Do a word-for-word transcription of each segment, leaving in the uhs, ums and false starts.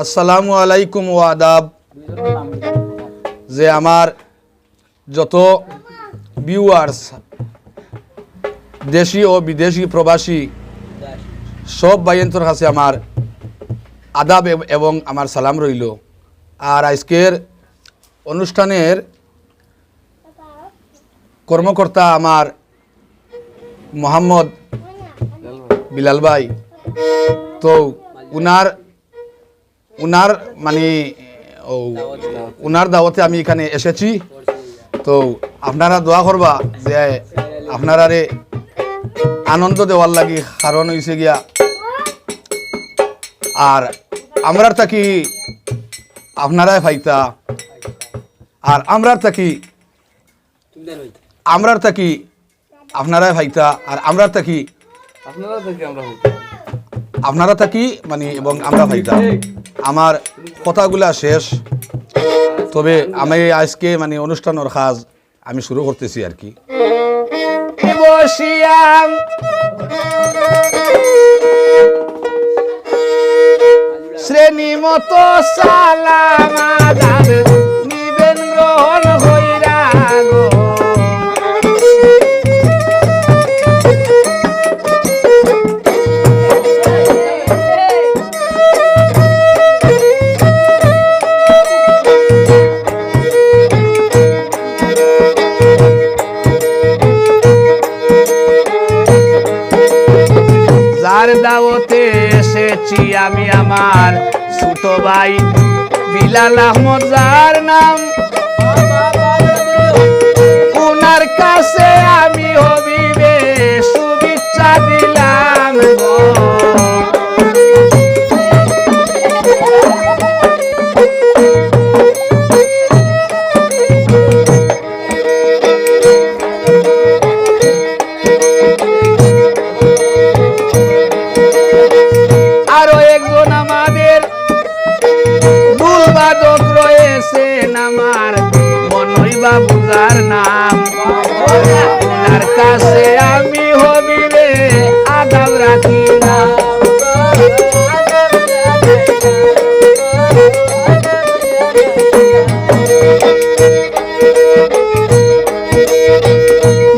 আসসালামু আলাইকুম ওয়া আদাব। যে আমার যত ভিউয়ার্স, দেশি ও বিদেশি প্রবাসী, সব ভাইয়াইন্তর কাছে আমার আদাব এব-, এবং আমার সালাম রইল। আর আজকের অনুষ্ঠানের কর্মকর্তা আমার মোহাম্মদ বিলাল ভাই, তো উনার উনার মানে, ও, উনার দাওয়াতে আমি এখানে এসেছি। তো আপনারা দোয়া করবা যে আপনারারে আনন্দ দেওয়ার লাগি, কারণ হইছে গিয়া আর আমরার থাকি আপনারায় ফাইতা, আর আমরার থাকি আমরার থাকি আপনারায় ফাইতা, আর আমরার থাকি আপনারা থাকি আমরা ফাইতাম। আপনারা থাকি মানে এবং আমরা ফাইতাম। আমার কথাগুলা শেষ, তবে আমি আজকে মানে অনুষ্ঠানর কাজ আমি শুরু করতেছি আর কি। বসিয়াম শ্রেণী মতো সালাম আদাব নিবেন গ্রহণ কইরা গো। যার দাওয়াতে এসেছি আমি, আমার ছোট ভাই বিলাল আহমদ যার নাম, উনার কাছে আমি হবিবে শুভেচ্ছা দিলাম গো। আরো একজন আমাদের দুলবাদক রয়েছেন আমার মনই বাবু যার নাম, ওনার কাছে আমি হবিরে আদাব রাখি না।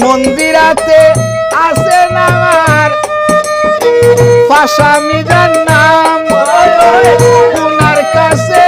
মন্দিরাতে আছেন আমার পাশা মিজান নাম, উনার কাছে